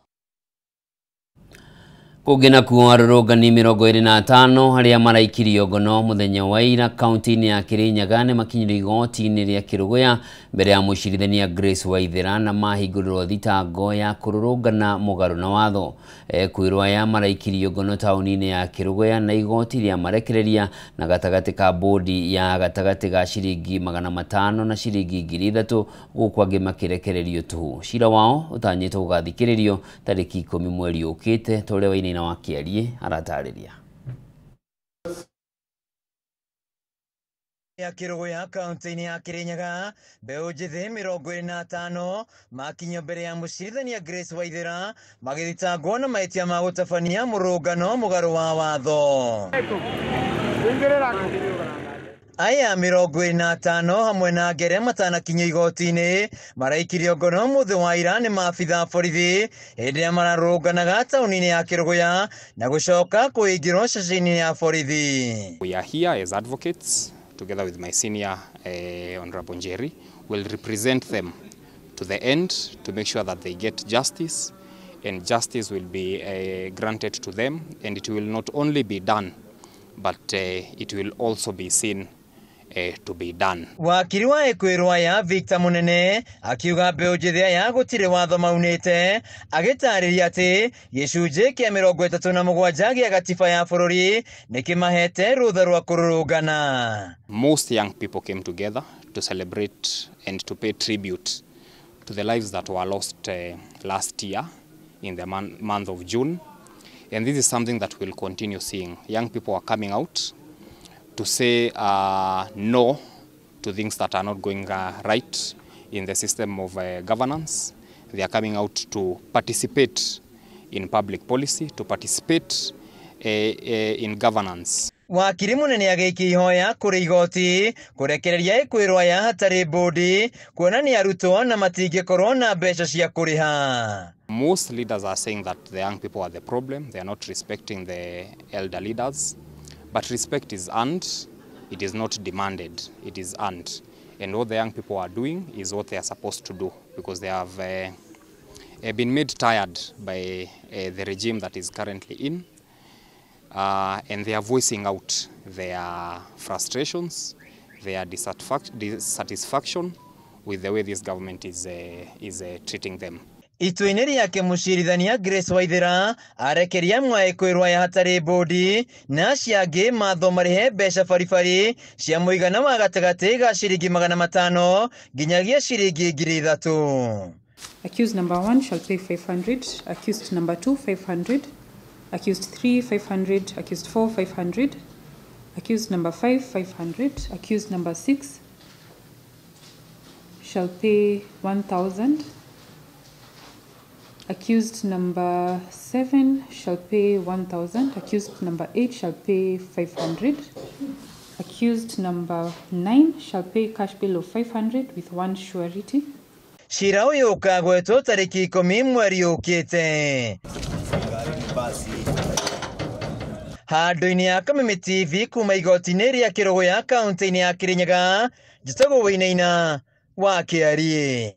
Kũngĩ nakuo arũrũngani 25 arĩa maraikirio ngono mũthenya wa ira kaunti-inĩ ya Kirinyaga nĩ makinyirio igoti-inĩ rĩa Kĩrũgũya mbere ya mũcirithania Grace Waithera na mahingũrĩrwo thitango ya kũrũrũngana mũgarũ na watho. Kwĩrwo aya maraikirio ngono taũni-inĩ ya Kĩrũgũya na igoti rĩa marekereria na gatagatĩ ka bodi ya gatagatĩ ga ciringi 500 na ciringi 3,000 gũkũ angĩ makĩrekererio tũhũ. Cira wao ũtanyĩtwo gũgathikĩrĩrio tarĩki 10 mweri ũkĩte ta ũrĩa Wainaina wa Kĩariĩ aratarĩria. Ya Kĩrũgũya kaunti-inĩ ya Kirinyaga mbeũ njĩthĩ 25 makinyio mbere ya mũcirithania Grace Waithera magĩthitangwo na mahĩtia ma gũtabania mũrũngano mũgarũ wa watho. Aya 25 hamwe na angĩ arĩa matanakinyio igoti-inĩ maraikirio ngono mũthĩ wa ira nĩ maabitha borithi hĩndĩ ĩrĩa mararũrũnganaga taũni-inĩ ya Kĩrũgũya na gũcoka kũhingĩrwo ceceni-inĩ ya borithi. We are here as advocates together with my senior Honorable Njeri, will represent them to the end to make sure that they get justice, and justice will be granted to them, and it will not only be done, but it will also be seen to be done. Wakiri wa ekwĩrwo aya Victor Munene akiuga mbeũ njĩthĩ aya gũtirĩ watho maunĩte, agĩtarĩria atĩ gĩcunjĩ kĩa 37 gĩa gatiba ya bũrũri nĩkĩmahete rũtha rwa kũrũrũngana. Most young people came together to celebrate and to pay tribute to the lives that were lost last year in the month of June. And this is something that we'll continue seeing. Young people are coming out to say no to things that are not going right in the system of governance. They are coming out to participate in public policy, to participate in governance. Wakiri munene agĩikia ihoya kũrĩ igoti kũrekereria ĩkwĩrwo aya hatarĩ bũndi kuonania arutwo na matingĩkorwo na mbeca cia kũrĩha. Most leaders are saying that the young people are the problem. They are not respecting the elder leaders. But respect is earned. It is not demanded. It is earned. And what the young people are doing is what they are supposed to do, because they have been made tired by the regime that is currently in. And they are voicing out their frustrations, their dissatisfaction with the way this government is treating them. Itua-inĩ rĩake mũcirithania Grace Waithera arekeria mwaĩkwĩrwo aya hatarĩ bũndi na acio angĩ matho marĩhe mbeca baribari cia mũigana wa gatagatĩ ga ciringi 500 nginyagia ciringi 3,000. Accused number 1 shall pay 500, accused number 2 500, accused 3 500, accused 4 500, accused number 5 500, accused number 6 shall pay 1,000, Accused number 7 shall pay 1,000. Accused number 8 shall pay 500. Accused number 9 shall pay cash bail of 500 with one surety. Cira ũyũ ũkagwetwo tarĩki 10 mweri ũkĩte. Handũ-inĩ ya Kameme TV kuma igoti-inĩ rĩa Kĩrũgũya kaunti-inĩ ya Kĩrĩnyaga, njĩtagwo Wainaina wa Kĩariĩ.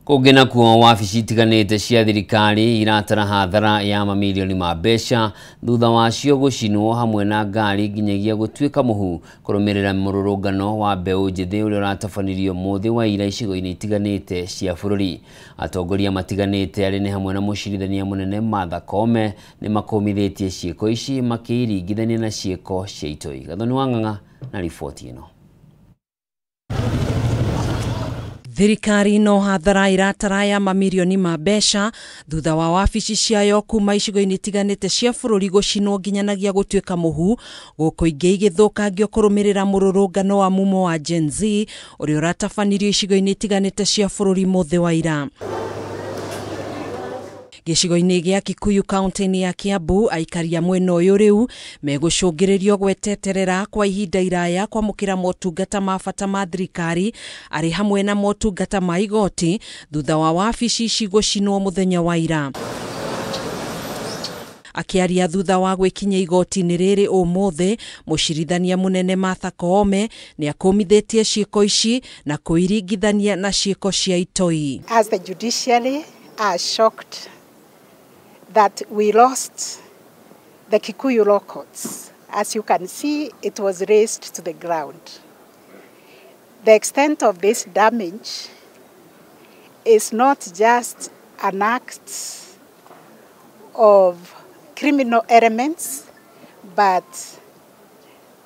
Kũngĩ nakuo wabici itiganĩte cia thirikari iratara hathara ya mamirioni ma mbeca thutha wacio gũcinwo hamwe na ngari nginyagia gũtuĩka mũhu kũrũmĩrĩra mũrũrũngano wa mbeũ njĩthĩ ũrĩa ũratabanirio mũthĩ wa ira icigo-inĩ itiganĩte cia bũrũri. Atongoria matiganĩte arĩa nĩ hamwe na mũcirithania mũnene Martha Koome nĩ makũmithĩtie ciĩko ici makĩiringithania na ciĩko cia itoi. Gathoni wa Ng'ang'a na riboti ĩno. Thirikari no hathara iratara ya mamirioni ma mbeca thutha wa wabici ciayo kuma icigo-inĩ itiganĩte cia bũrũri gũcinwo nginyanagia gũtuĩka mũhu gũkũ ingĩ igĩthũkangio kũrũmĩrĩra mũrũrũngano wa mumo wa Gen Z ũrĩa ũratabanirio icigo-inĩ itiganĩte cia bũrũri mũthĩ wa ira. Gĩcigo-inĩ gĩa Kikuyu kaunti-inĩ ya Kiambu aikari a mwena ũyũ rĩu megũcũngĩrĩrio gweteterera kwa ihinda iraya kwamũkĩra motungata ma bata ma thirikari arĩ hamwe na motungata ma igoti thutha wa wabici ici gũcinwo mũthenya wa ira. Akĩaria thutha wa gwĩkinyia igoti-inĩ rĩrĩ ũmũthĩ, mũcirithania mũnene Martha Koome nĩ akũmithĩtie ciĩko ici na kũiringithania na ciĩko cia itoi. As the judiciary are shocked that we lost the Kikuyu law courts. As you can see, it was razed to the ground. The extent of this damage is not just an act of criminal elements, but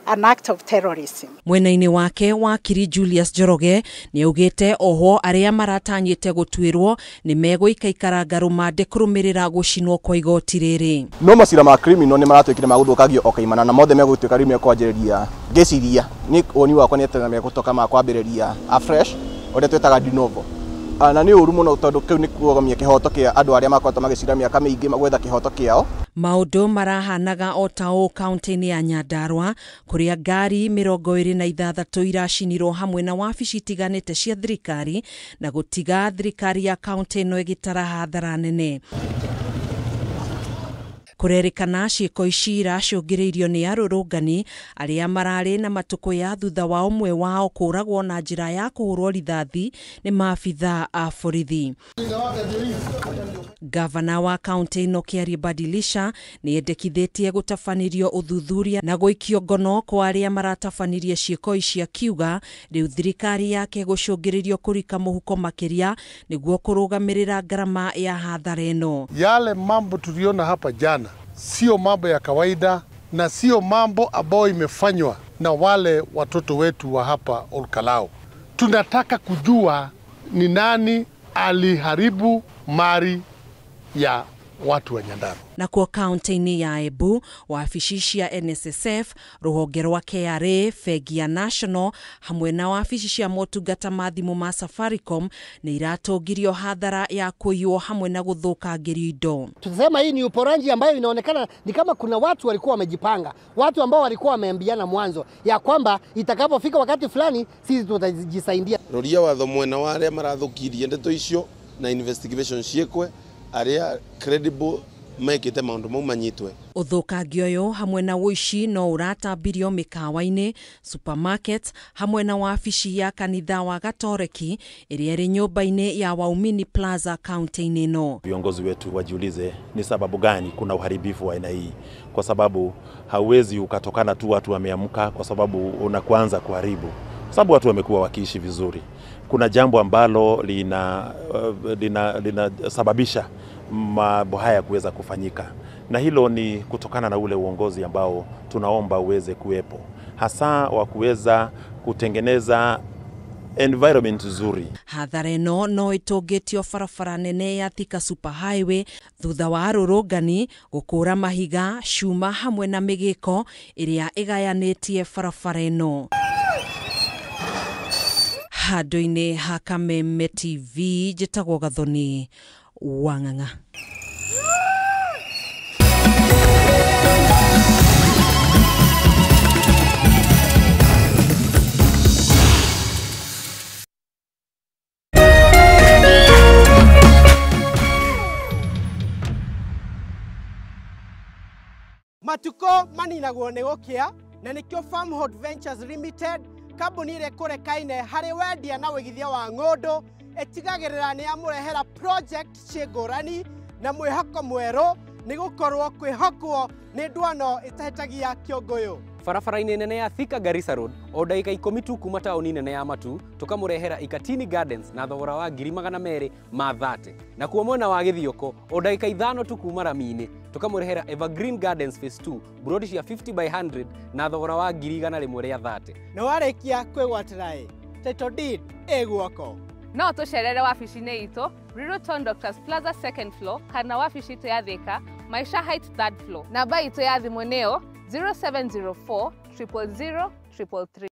an act of terrorism. Mwena-inĩ wake wakiri Julius Njoroge nĩ augĩte ohwo arĩa maratanyĩte gũtuĩrwo nĩ megũikaikara rũmande kũrũmĩrĩra gũcinwo kwa igoti rĩrĩ. No macira ma criminal nĩ maratuĩkire ma gũthũkangio o kaimana na mothe megũtuĩka rĩu mekwanjĩrĩria ngĩciria nĩ woni wakwa nĩ atĩ megũtoka ma kwambĩrĩria afresh ũrĩa twĩtaga de novo. Na nĩ ũru mũno tondũ kĩu nĩ kuogamia kĩhoto kĩa andũ arĩa makoretwo magĩcira mĩaka mĩingĩ gwetha kĩhoto kĩao. Maũndũ marahanaga o ta ũũ kaunti-inĩ ya Nyandarua kũrĩa ngari 26 iracinirwo hamwe na wabici itiganĩte cia thirikari na gũtiga thirikari ya kaunti ĩno ĩgĩtara hathara nene. Kũrerĩkana ciĩko ici iracũngĩrĩirio nĩ arũrũngani arĩa mararĩ na matukũ ya thutha wa ũmwe wao kũũragwo na njĩra ya kũhũrwo rithathi nĩ maabithaa a borithi. Gavana wa kaunti ĩno Kĩarie Badilisha nĩ endekithĩtie gũtabanĩrio ũthuthuria na gũikio ngono kwa arĩa maratabanirie ciĩko ici akiuga rĩu thirikari yake gũcũngĩrĩrio kũrika mũhuko makĩria nĩguo kũrũgamĩrĩra ngarama ya hathara ĩno. Yale mambo tuliona hapa jana sio mambo ya kawaida na sio mambo ambayo imefanywa na wale watoto wetu wa hapa Olkalou. Tunataka kujua ni nani aliharibu mali ya watu wa Nyandarua. Na kwa kaunti-inĩ ya Embu wabici cia NSSF rũhonge rwa KRA bengi ya National hamwe na wabici cia motungata ma thimũ ma Safaricom nĩ iratũngirio hathara ya kũiywo hamwe na gũthũkangĩrio indo. Tunasema hii ni uporaji ambayo inaonekana ni kama kuna watu walikuwa wamejipanga, watu ambao walikuwa wameambiana mwanzo ya kwamba itakapofika wakati fulani sisi tutajisaidia. Roria watho mwena wa aria marathukirie ndeto icio na investigation ciĩkwe aria credible mekite maundu mau manyitwe. Ũthũkangia ũyũ hamwe na ũici no ũratambirio mĩkawa-inĩ, supermarket hamwe na wabici ya kanitha wa Gatoreki ĩrĩa ĩrĩ nyũmba-inĩ ya Waumini Plaza kaunti-inĩ ĩno. Viongozi wetu wajiulize ni sababu gani kuna uharibifu wa aina hii, kwa sababu hauwezi ukatokana tu watu wameamka kwa sababu unaanza kuharibu, kwa sababu watu wamekuwa wakiishi vizuri. Kuna jambo ambalo linasababisha mambo haya kuweza kufanyika, na hilo ni kutokana na ule uongozi ambao tunaomba uweze kuwepo, hasa wa kuweza kutengeneza environment nzuri. Hathara ĩno no ĩtũngĩtio barabara nene ya Thika Super Highway thutha wa arũrũngani gũkũra mahiga, cuma hamwe na mĩgĩko ĩrĩa ĩgayanĩtie barabara ĩno. Handũ-inĩ ha Kameme TV njĩtagwo Gathoni Wang'ang'a. Matuko maninagwo nĩ gũkĩa na nĩkĩo Farmhold Ventures Limited kambuni ĩrĩa ĩkũrekaine harĩ wendia na wĩigithia wa ng'ũndũ ĩtigagĩrĩra nĩ yamũrehera project ciĩ ngũrani na mwĩhoko mwerũ nĩ gũkorwo kwĩhokwo nĩ ndwano ĩtahĩtagia kĩũngũyũ. Barabara-inĩ nene ya Thika Garissa Road o ndagĩka 10 tu kuma taũni nene ya Matu tũkamũrehera Ikatini Gardens na thogora wa 230,000. Nakuo mwena wa Gĩthioko o ndagĩka 5 tu kuma rami-inĩ tũkamũrehera Evergreen Gardens Phase 2 buroti cia 50 by 100 na thogora wa 130,000. Na warĩkia kwĩgwatĩra ĩ title deed ĩ guoko. No tũcerere wabici-inĩ itũ Riruton Doctors Plaza second floor kana wabici itũ ya Thika Maisha Heights third floor. Namba itũ ya thimũ nĩyo 0704 000 333.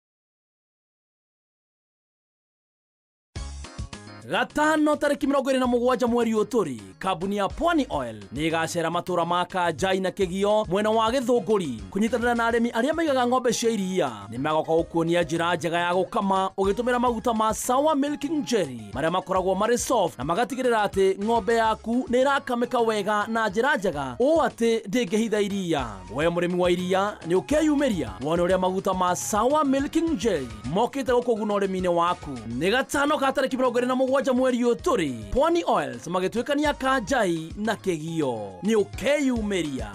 Gatano tariki 27 mweri ũyũ kambuni ya Pwani Oil nĩ ĩgacera matũra ma Kanjai na Kĩgio mwena wa Gĩthũngũri kũnyitanĩra na arĩmi arĩa maigaga ng'ombe cia iria. Nĩ magoka gũkuonia njĩra njega ya gũkama ũgĩtũmĩra maguta ma Sour Milking Jelly marĩa makoragwo marĩ soft na magatigĩrĩra atĩ ng'ombe yaku nĩ ĩrakamĩka wega na njĩra njega ũũ atĩ ndĩngĩhitha iria. We mũrĩmi wa iria nĩ ũkeyumĩria wone ũrĩa maguta ma Sour Milking Jelly mokĩte gũkũguna ũrĩmi-inĩ waku. Nĩ gatano ka tariki 27 mweri ũyũ tũrĩ Pwani Oils magĩtuĩkania Kanjai na Kĩgio. Nĩ ũkeyumĩria.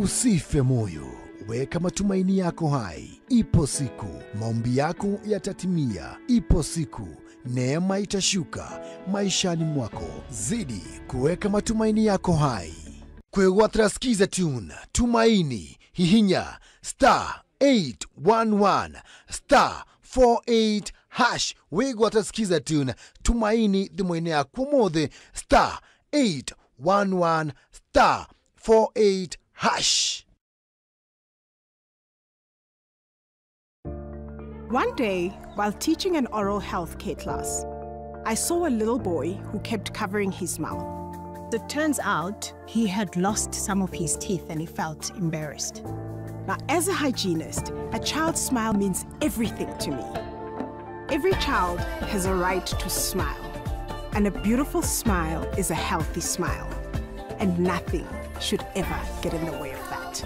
Usife moyo, weka matumaini yako hai. Ipo siku maombi yako yatatimia. Ipo siku neema itashuka maishani mwako. Zidi kuweka matumaini yako hai. Kwegwatira Skiza Tune Tumaini hihinya star 811 star 48 hash. Wigwata Skiza Tune Tumaini thimũ-inĩ yaku ũmũthĩ star 811 star 48 hash. One day, while teaching an oral health care class, I saw a little boy who kept covering his mouth. It turns out he had lost some of his teeth and he felt embarrassed. Now, as a hygienist, a child's smile means everything to me. Every child has a right to smile, and a beautiful smile is a healthy smile, and nothing should ever get in the way of that.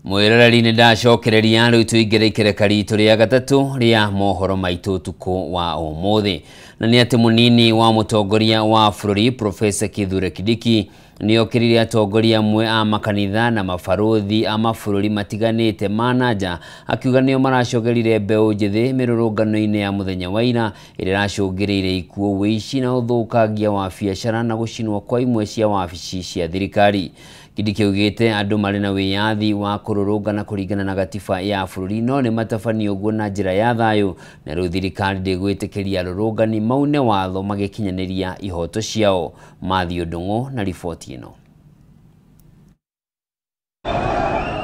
Mwiroreri nĩ ndacokereria rĩu tũingĩre ikereka ritũ rĩa gatatũ rĩa mohoro maitũ ũtukũ wa ũmũthĩ. Na nĩ atĩ mũnini wa mũtongoria wa bũrũri Professor Kithure Kindiki nĩokĩrire atongoria amwe a makanitha na mabarũthi a mabũrũri matiganĩte ma nanja akiuga nĩo maracogerire mbeũ njĩthĩ mĩrũrũngano-inĩ ya mũthenya wa ira ĩrĩa ĩracũngĩrĩirie ikuũ, wĩici na ũthũkangia wa biacara na gũcinwo kwa imwe cia wabici cia thirikari. Kindiki augĩte andũ marĩ na wĩyathi wa kũrũrũngana kũringana na gatiba ya bũrũri no nĩ matabanie ũguo na njĩra ya thayũ na rĩu thirikari ndĩgwĩtĩkĩria arũrũngani maune watho magĩkinyanĩria ihoto ciao. Matthew Ndung'u na riboti ĩno.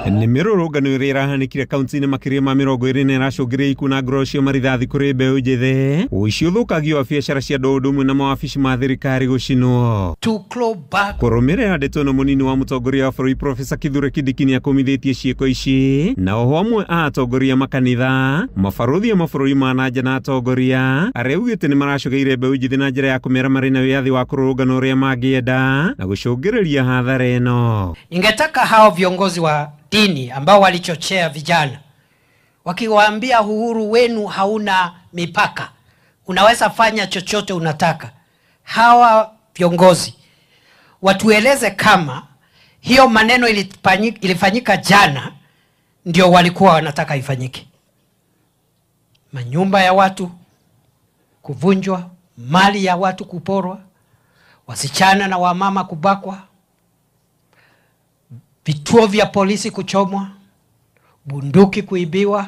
Nĩ mĩrũrũngano ĩrĩa ĩrahanĩkire kaunti-inĩ makĩria ma 20 na ĩracũngĩrĩria ikuũ na nguraro cia marithathi kũrĩ mbeũ njĩthĩ, ũici ũthũkagio wa biacara cia andũ ũndũ ũmwe na mawabici ma thirikari gũcinwo. Kũrũmĩrĩra ndeto ĩno mũnini wa mũtongoria wa bũrũri Professor Kithure Kindiki nĩakũmithĩtie ciĩko ici na oho amwe a atongoria makanitha, mabarũthi a mabũrũri ma nanja na atongoria arĩa augĩte nĩmaracogeire mbeũ njĩthĩ na njĩra ya kũmera marĩ na wĩyathi wa kũrũrũngana ũrĩa mangĩenda na gũcũngĩrĩria hathara ĩno. Ningetaka hao viongozi wa dini ambao walichochea vijana wakiwaambia uhuru wenu hauna mipaka, unaweza fanya chochote unataka, hawa viongozi watueleze kama hiyo maneno ilifanyika jana ndio walikuwa wanataka ifanyike. Manyumba ya watu kuvunjwa, mali ya watu kuporwa, wasichana na wamama kubakwa, Vituo vya polisi kuchomwa, bunduki kuibiwa.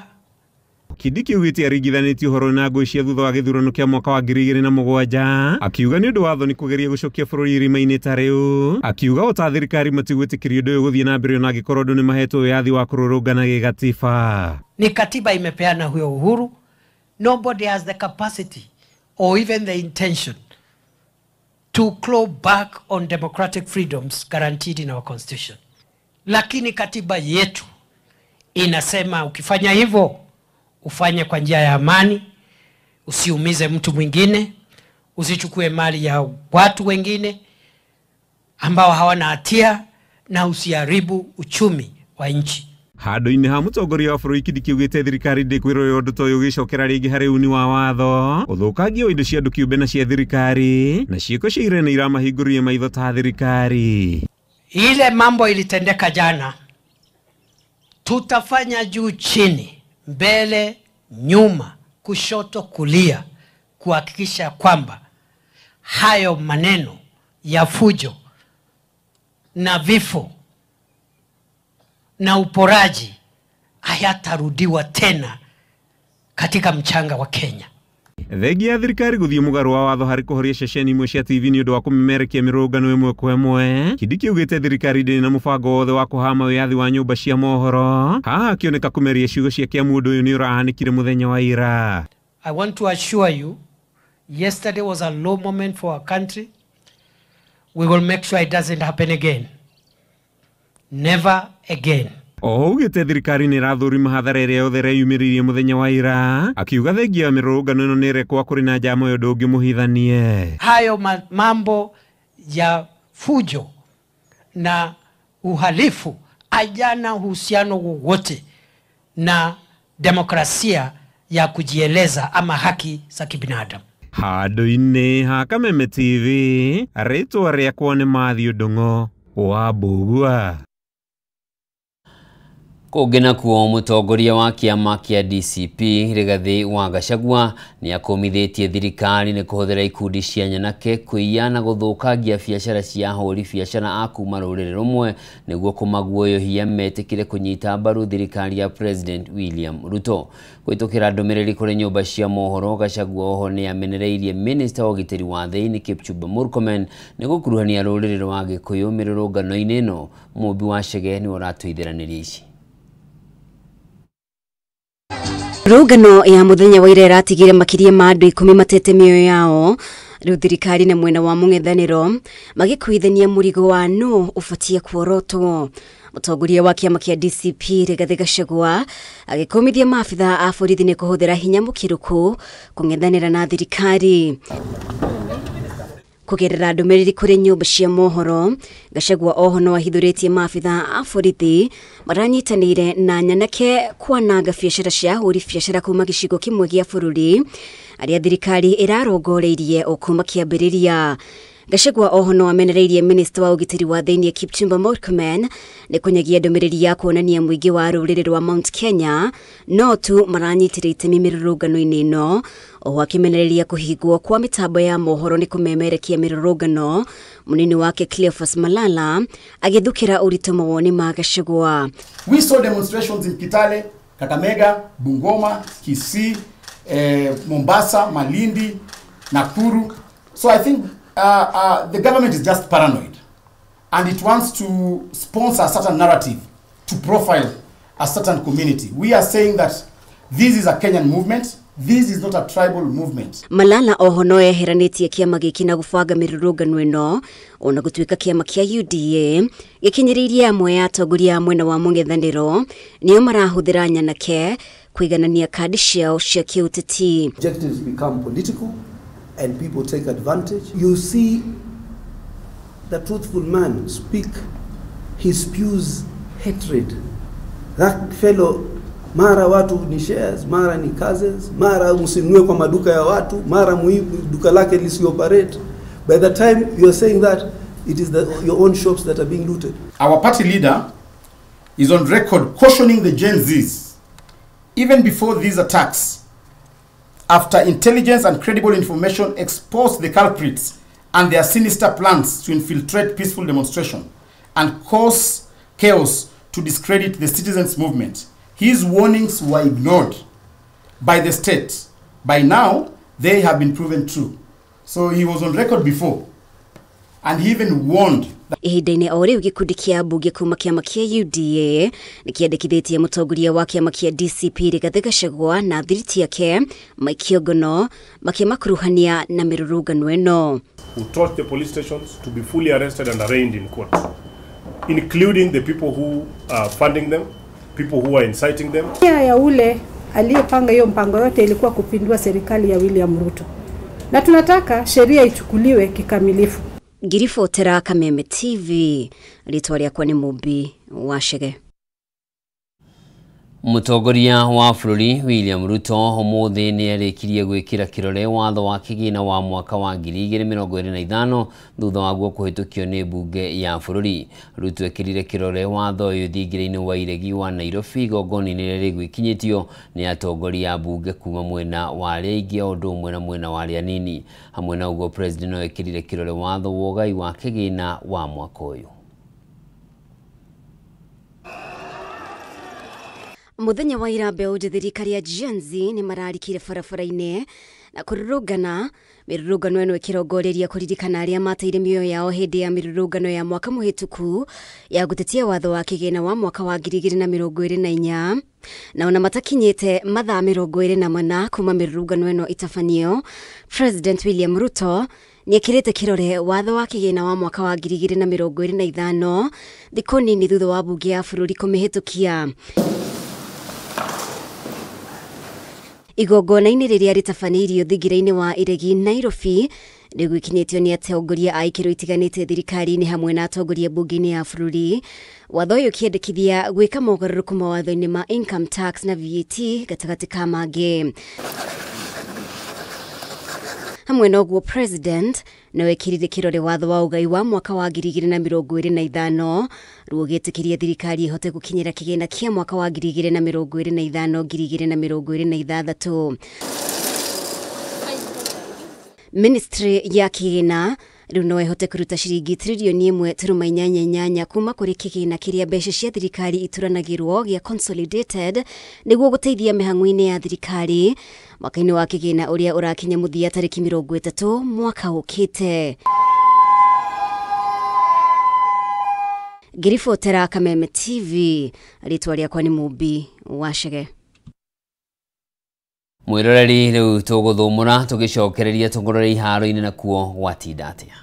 Kindiki augĩte aringithanĩtie ũhoro na ngũĩ cia thutha wa gĩthurano kĩa mwaka wa 2007 akiuga nĩ ũndũ wa thoni kũgeria gũcokia bũrũri irima-inĩ ta rĩu. Akiuga o ta thirikari matigwĩtĩkĩria ũndũ ũyũ gũthiĩ na mbere ona angĩkorwo andũ nĩ mahetwo wĩyathi wa kũrũrũngana gĩgatiba. Ni katiba imepeana huyo uhuru. Nobody has the capacity or even the intention to claw back on democratic freedoms guaranteed in our constitution. Lakini katiba yetu inasema ukifanya hivyo ufanye kwa njia ya amani, usiumize mtu mwingine, usichukue mali ya watu wengine ambao hawana hatia, na usiharibu uchumi wa nchi. Handũ-inĩ ha mũtongoria wa bũrũri Kindiki augĩte thirikari ndĩkwĩrorera ũndũ ta ũyũ ũgĩcokera rĩngĩ harĩ uni wa watho, ũthũkangia wa indo cia andũ kĩũmbe na cia thirikari, na ciĩko cia irene iramahingũrire maitho ta thirikari. Ile mambo ilitendeka jana, tutafanya juu chini, mbele, nyuma, kushoto, kulia, kuhakikisha kwamba hayo maneno ya fujo na vifo na uporaji hayatarudiwa tena katika mchanga wa Kenya. Thengia ya thirikari gũthiĩ mũgarũ wa watho harĩ kũhoria ceceni imwe cia TV nĩ ũndũ wa kũmemerekia mĩrũrũngano ĩmwe kwa ĩmwe. Kindiki augĩte thirikari ndĩrĩ na mũbango wothe wa kũhama wĩyathi wa nyũmba cia mohoro, haha akĩoneka kũmeria ciugo cia kĩamu ũndũ ũyũ nĩ ũrahanĩkire mũthenya wa ira. I want to assure you, yesterday was a low moment for our country. We will make sure it doesn't happen again. Never again. Oho augĩte thirikari nĩ ĩrathũrima hathara ĩrĩa yothe ĩreyumĩririe mũthenya wa ira, akiuga thengia ya mĩrũrũngano ĩno nĩ ĩrekwo kũrĩ na njama ya ũndũ ũngĩmũhithanie. Hayo mambo ya fujo na uhalifu hayana uhusiano wowote na demokrasia ya kujieleza ama haki za kibinadamu. Handũ-inĩ ha Kameme TV, rĩtwa rĩakwa nĩ Matthew Ndung'o wa Mbugua. Kũngĩ nakuo mũtongoria wa kĩama kĩa DCP Rigathĩ wa Gachagua nĩ akũmithĩtie thirikari nĩ kũhũthĩra ikundi cia nyanake kũiya na gũthũkangia biacara cia ahũri biacara a kuma rũrĩrĩ rũmwe nĩguo kũmaguoyohia metĩkĩre kũnyita mbaru thirikari ya President William Ruto. Kũhĩtũkĩra ndũmĩrĩri kũrĩ nyũmba cia mohoro, Gachagua oho nĩ amenereirie Minister wa ũgitĩri wa thĩinĩ Kipchumba Murkomen nĩ gũkuruhania rũrĩrĩ rwa Gĩkũyũ mĩrũrũngano-inĩ ĩno. Mũmbi wa Chege nĩwe ũratũithiranĩria ici. Rũngano ya mũthenya wa ira ĩratigire makĩria ma andũ 10 matete mĩoyo yao rĩu thirikari na mwena wa mũng'ethanĩro magĩkuithania mũrigo wa nũ ũbatiĩ kuorotwo. Mũtongoria wa kĩama kĩa DCP Rigathĩ Gachagua agĩkũmithia maabitha a borithi nĩ kũhũthĩra hinya mũkĩrũku kũng'ethanĩra na thirikari. Kũgerera ndũmĩrĩri kũrĩ nyũmba cia mohoro, Gachagua oho no ahithũrĩtie maabitha a borithi maranyitanĩire na nyanake kwananga biacara cia ahũri biacara kuma gĩcigo kĩmwe gĩa bũrũri arĩa thirikari ĩrarongoreirie o kuma kĩambĩrĩria. Gachagua oho no amenereirie Minister wa ũgitĩri wa thĩinĩ Kipchumba Murkomen nĩ kũnyagia ndũmĩrĩri ya kuonania mũingĩ wa rũrĩrĩ rwa Mount Kenya no tu maranyitĩra itemi mĩrũrũngano-inĩ ĩno. Oho akĩmenereria kũhingwo kwa mĩtambo ya mohoro nĩ kũmemerekia mĩrũrũngano, mũnini wake Cleophas Malala agĩthukĩra ũritũ mawoni ma Gachagua. We saw demonstrations in Kitale, Kakamega, Bungoma, Kisii, Mombasa, Malindi, Nakuru. So I think the government is just paranoid and it wants to sponsor a certain narrative to profile a certain community. We are saying that this is a Kenyan movement. This is not a tribal movement. Malala oho no eheranĩtie kĩama gĩkĩ na gũbanga mĩrũrũngano ĩno ona gũtuĩka kĩama kĩa UDA gĩkinyĩrĩirie amwe ya atongoria a mwena wa mũng'ethanĩro nĩo marahũthĩra nyanake kũiganania kandi ciao cia kĩũteti. Objectives become political and people take advantage. You see the truthful man speak, he spews hatred. That fellow, mara watu ni shares, mara ni cousins, mara msinunue kwa maduka ya watu, mara muibu duka lake lisioperate. By the time you are saying that, it is your own shops that are being looted. Our party leader is on record cautioning the Gen Zs, even before these attacks, after intelligence and credible information exposed the culprits and their sinister plans to infiltrate peaceful demonstration and cause chaos to discredit the citizens' movement. His warnings were ignored by the state. By now, they have been proven true. So he was on record before, and he even warned. Ihinda-inĩ o rĩu gĩkundi kĩa mbunge kuma kĩama kĩa UDA nĩkĩandĩkithĩtie mũtongoria wa kĩama kĩa DCP Rigathĩ Gachagua na thiriti yake Mike Kĩongono makĩmakuruhania na mĩrũrũngano ĩno. Who torched the police stations to be fully arrested and arraigned in court, including the people who are funding them, people who are inciting them. Nia ya ule aliyepanga hiyo mpango yote ilikuwa kupindua serikali ya William Ruto, na tunataka sheria ichukuliwe kikamilifu. Ngiribotera Kameme TV, rĩtwa rĩakwa nĩ Mumbi wa Chege. Mũtongoria wa bũrũri William Ruto ũmũthĩ nĩarĩkirie gwĩkĩra kĩrore watho wa kĩgĩna wa mwaka wa 2025 thutha waguo kũhĩtũkio nĩ mbunge ya bũrũri. Ruto ekĩrire kĩrore watho ũyũ thingira-inĩ wa iregi wa Nairobi igongona-inĩ rĩrĩa rĩgwĩkinyĩtio nĩ atongoria a mbunge kuma mwena wa arĩa aingĩ o ũndũ ũmwe na mwena wa arĩa anini. Hamwe na ũguo, President no ekĩrire kĩrore watho wa ũgai wa kĩgĩna wa mwaka ũyũ. Mũthenya wa ira mbeũ njĩthĩ rika rĩa Gen Z nĩ mararikire barabara-inĩ na kũrũrũngana. Mĩrũrũngano ĩno ĩkĩrongoreria kũririkana arĩa mateire mĩoyo yao hĩndĩ ya mĩrũrũngano ya mwaka mũhĩtũku ya gũtetia watho wa kĩgĩna wa mwaka wa 2024 na ona matakinyĩte mathaa 24 kuma mĩrũrũngano ĩno itabanio. President William Ruto nĩekĩrĩte kĩrore watho wa kĩgĩna wa mwaka wa 2025 thikũ nini thutha wa mbunge ya bũrũri kũmĩhĩtũkia. Igongona-inĩ rĩrĩa rĩtabanĩirio thingira-inĩ wa iregi Nairobi rĩgwĩkinyĩtio nĩ atongoria a ikĩro itiganĩte thirikari-inĩ hamwe na atongoria mbunge-inĩ ya bũrũri. Watho ũyũ ũkĩendekithia gwĩka mogarũrũku mawatho-inĩ ma income tax na VAT gatagatĩ ka mangĩ. Hamwe na ũguo, President no ekĩrire kĩrore watho wa ũgai wa mwaka wa 2025 ruo gĩtĩkĩria thirikari ĩhote gũkinyĩra kĩgĩna kĩa mwaka wa 2025 2026. Ministry ya kĩgĩna rĩu no ĩhote kũruta ciringi tririoni 1.88 kuma kũrĩ kĩgĩna kĩrĩa mbeca cia thirikari ituranagĩrwo gĩa consolidated nĩguo gũteithia mĩhang'o-inĩ ya thirikari mwaka-inĩ wa kĩgĩna ũrĩa ũrakinya mũthia tarĩki 30 mwaka ũkĩte. Ngiribotera Kameme TV, rĩtwa rĩakwa nĩ Mumbi wa Chege. Mwĩroreri, rĩu tũgũthũmũra tũgĩcokereria tũngorore iharo-inĩ nakuo gwatinda atĩa.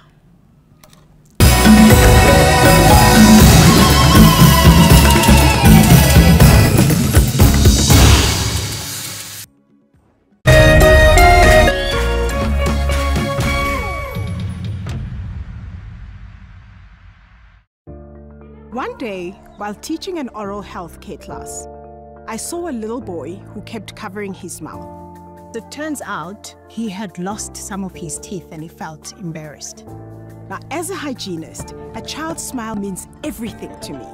One day, while teaching an oral health care class, I saw a little boy who kept covering his mouth. It turns out he had lost some of his teeth and he felt embarrassed. Now, as a hygienist, a child's smile means everything to me.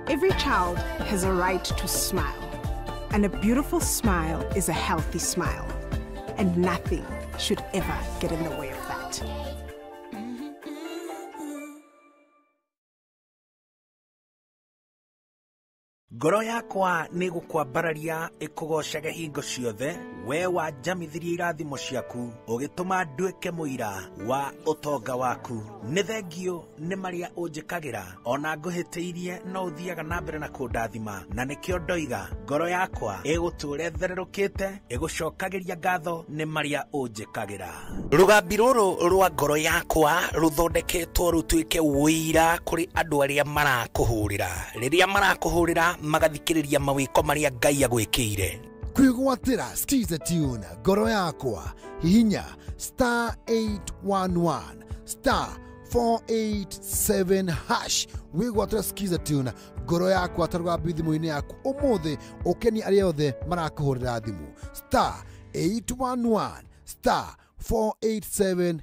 Every child has a right to smile, and a beautiful smile is a healthy smile, and nothing should ever get in the way of that. Ngoro yakwa nĩ gũkwambararia ĩkũgoocaga hingo ciothe, we wanjamithirie irathimo ciaku ũgĩtũma nduĩke mũira wa ũtonga waku. Nĩ thengio nĩ marĩa ũnjĩkagĩra, ona ngũhĩtĩirie no ũthiaga na mbere na kũndathima, na nĩkĩo ndoiga ngoro yakwa ĩgũtũũra ĩthererũkĩte ĩgũcokagĩria ngatho nĩ marĩa ũnjĩkagĩra. Rũgambi rũrũ rwa ngoro yakwa rũthondeketwo rũtuĩke ũira kũrĩ andũ arĩa marakũhũrĩra. Rĩrĩa marakũhũrĩra magathikĩrĩria mawĩko marĩa Ngai agwĩkĩire. Kwĩgwatĩra Skiza Tune ngoro yakwa, hihinya star 811 star 487 hash wĩgwatĩra Skiza Tune ngoro yakwa ta rũgambi thimũ-inĩ yaku ũmũthĩ, ũkenie arĩa othe marakũhũrĩra thimũ star 811 star 487.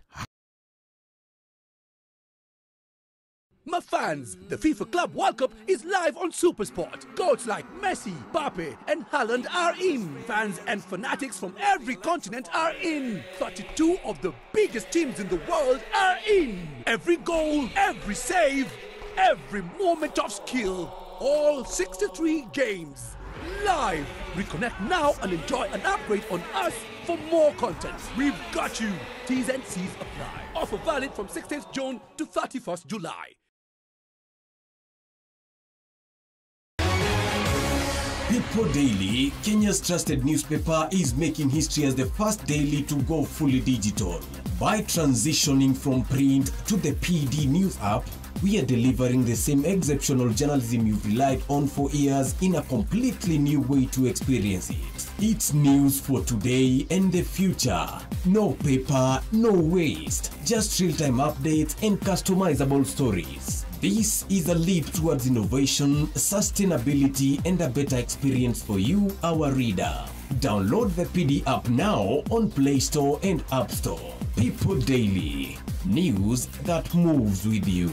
My fans, the FIFA Club World Cup is live on SuperSport. Goats like Messi, Mbappe and Haaland are in. Fans and fanatics from every continent are in. 32 of the biggest teams in the world are in. Every goal, every save, Every moment of skill. All 63 games. Live. Reconnect now and enjoy an upgrade on us for more content. We've got you. T's and C's apply. Offer valid from 16th June to 31st July. People Daily, Kenya's trusted newspaper, is making history as the first daily to go fully digital. By transitioning from print to the PD News app, we are delivering the same exceptional journalism you've relied on for years in a completely new way to experience it. It's news for today and the future. No paper, no waste. Just real-time updates and customizable stories. This is a leap towards innovation, sustainability, and a better experience for you, our reader. Download the PD app now on Play Store and App Store. People Daily, news that moves with you.